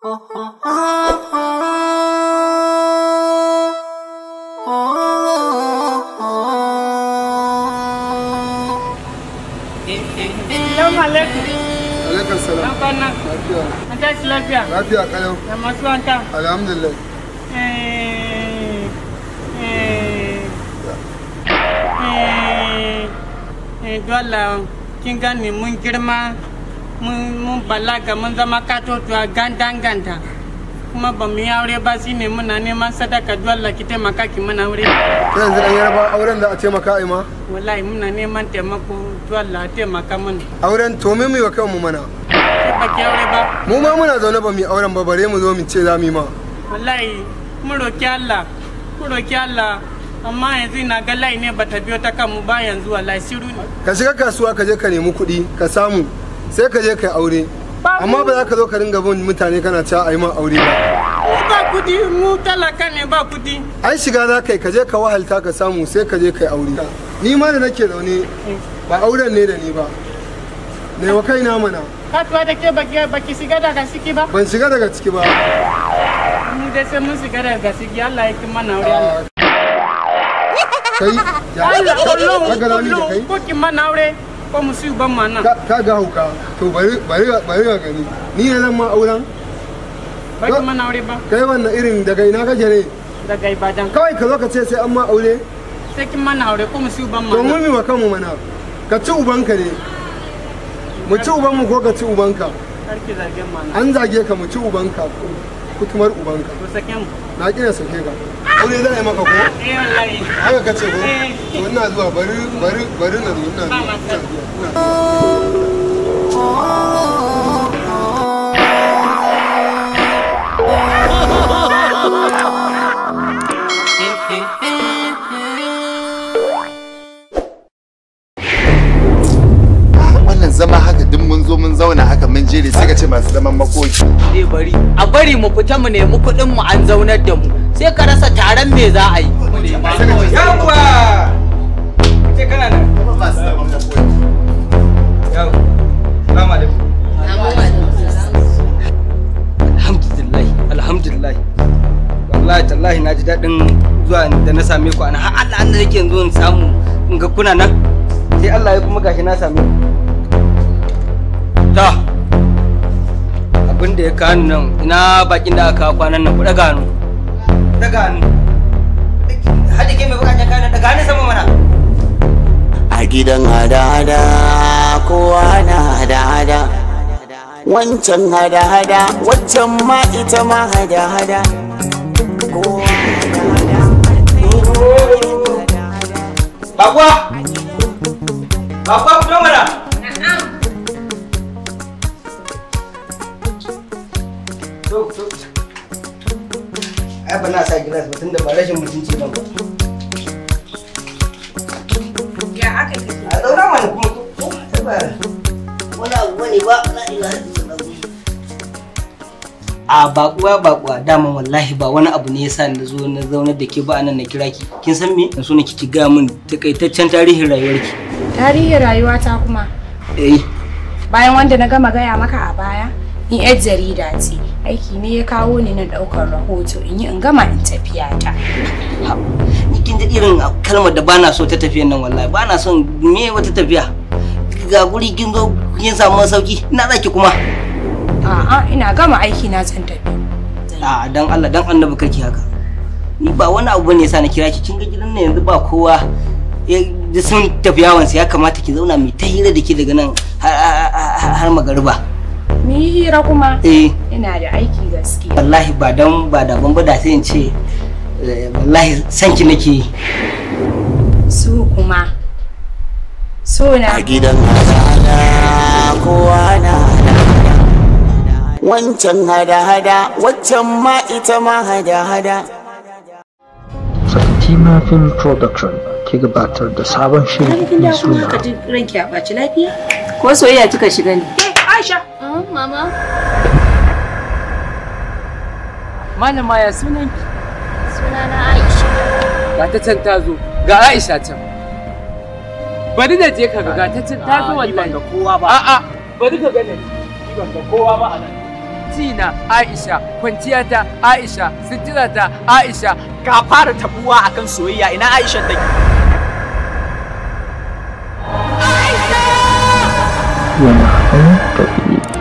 Salamu alaikum. Alaikum salam. Na kwana. Lafiya. An tashi lafiya. Lafiya kalau. Da masu wanka. Alhamdulillah. Dole kin gani mun girma mun balaga mun zama katotuwa gandan ganda. Kuma ba mu yi aure ba shine muna neman sadaka, dole ki taimaka ki mana aure. Kai yanzu dan Yarba auren da a taimaka ai ma? Wallahi muna neman taimako, dole a taimaka mana. Auren to mu yi wa kanmu mana. Ba ki aure ba? Mu ma muna zaune ba mu yi auren ba, bare mu zo mu ce za mu yi ma. Wallahi mun roki Allah, mun roki Allah, amma yanzu ina ga layi ne bata biyo ta kanmu ba yanzu, wallahi shiru ne. Ka shiga kasuwa ka je ka nemi kuɗi ka samu sai ka je ka yi aure. Amma ba za ka zo ka ringa bin mutane kana cewa a yi ma aure ba. Mu ba kuɗi, mu talaka ne ba kuɗi. Ai shiga za ka yi, ka je ka wahalta ka samu sai ka je ka yi aure. Ni ma da nake zaune ba auren ne da ni ba. Ne wa kaina mana. Katuwa da ke baki shiga daga ciki ba? Ban shiga daga ciki ba. Mu dai sai mun shiga daga ciki, Allah ya ki mana aure Allah. Kai ya Allah ka ga rami da kai? Ko ki mana aure ko mu siyu ban mana. Ka ga hauka to bari bari bari ka gani. Ni ne zan ma auren? Ba ki mana aure ba. Kai wannan irin daga ina kake ne? Daga Ibadan. Kawai ka zo ka ce sai an ma aure? Sai kin mana aure ko mu siyu ban mana. To mu mi wa kanmu mana. Ka ci ubanka ne. Mu ci ubanmu ko ka ci ubanka? Kar ki zage mana. An zage ka, mu ci ubanka. Kutumar ubanka. To sake mu. Na kina sake ka. Aure za a yi maka ko? Eh wallahi. Haka ka ce ko? To ina zuwa, bari bari bari na zo, ina zuwa. Ina zuwa. Wannan zama haka duk mun zo mun zauna haka mun jere sai ka ce masu zaman makoki. Eh bari a bari mu fita mu nemi kuɗin mu, an zaunar da mu sai ka rasa taron me za a yi. Yawwa! Ce kana nan? Masu zaman makoki. Yawwa. Salamu alaikum. Alhamdulillah, alhamdulillah. Wallahi tallahi na ji daɗin zuwa da na same ku ana har Allah Allah yake yanzu in samu in ga kuna nan. Sai Allah ya kuma gashi na same ku. Ta abin da ya kawo nan, ina bakin da aka kawo kwanan nan, ku daga hannu. Daga hannu. Hadi ke mai bukatar kayan daga hannu sama mana. A gidan hada-hada kowa na hada-hada, wancan hada-hada, waccan ma ita ma hada-hada. Kowa hada-hada. Bakwa! Bakwa fito mana! So, so. Ai ba na sa gilas ba tunda ba rashin mutunci ban ba. Ya aka yi kake? A zauna mana kuma ko ba wani abu bane ba, la ilaha illallah. A bakuwa bakuwa dama wallahi ba wani abu ne yasa na zo na zaunar da ke ba anan na kira ki. Kin san me? Na so ne kiki ga min takaitaccen tarihin rayuwarki. Tarihin rayuwata kuma? Eh. Bayan wanda na gama gaya maka a baya, ni yar jarida ce. Aiki ne ya kawo ni na daukar rahoto in yi in gama in tafiya ta. Ni kin ji irin kalmar da bana so ta tafiyan nan, wallahi bana son me wata tafiya. Ga guri kin zo kin samu sauki, ina zaki kuma? A'a, ina gama aiki na zan tafi. A'a dan Allah dan Annabi karki haka. Ni ba wani abu bane yasa na kira ki, kin ga gidan nan yanzu ba kowa. Sun tafi yawon ya kamata ki zauna mai ta hira da ke daga nan har magariba. Mu yi hira kuma? Eh. Ina da aiki gaskiya. Wallahi ba dan ba da ban ba da sai in ce wallahi san ki nake yi. Su kuma. So na. A gidan hada-hada kowa na hada-hada, wancan hada-hada, waccan ma ita ma hada-hada. Fatima Film Production ke gabatar da sabon shiri mai suna ranki a ɓaci lafiya? Ko soyayya kika shiga ne? Aisha! Mama. Malama ya sunanki? Sunana Aisha. Ga ta can ta zo, ga Aisha can. Bari na je ka ga ta can ta zo wallahi. Ban ga kowa ba. A'a, bari ka gane. Ni ban ga kowa ba a nan. Ci na Aisha, kwanciya ta Aisha, sutura ta Aisha. Ka fara tabuwa akan soyayya, ina Aisha take? Yana nan tafi.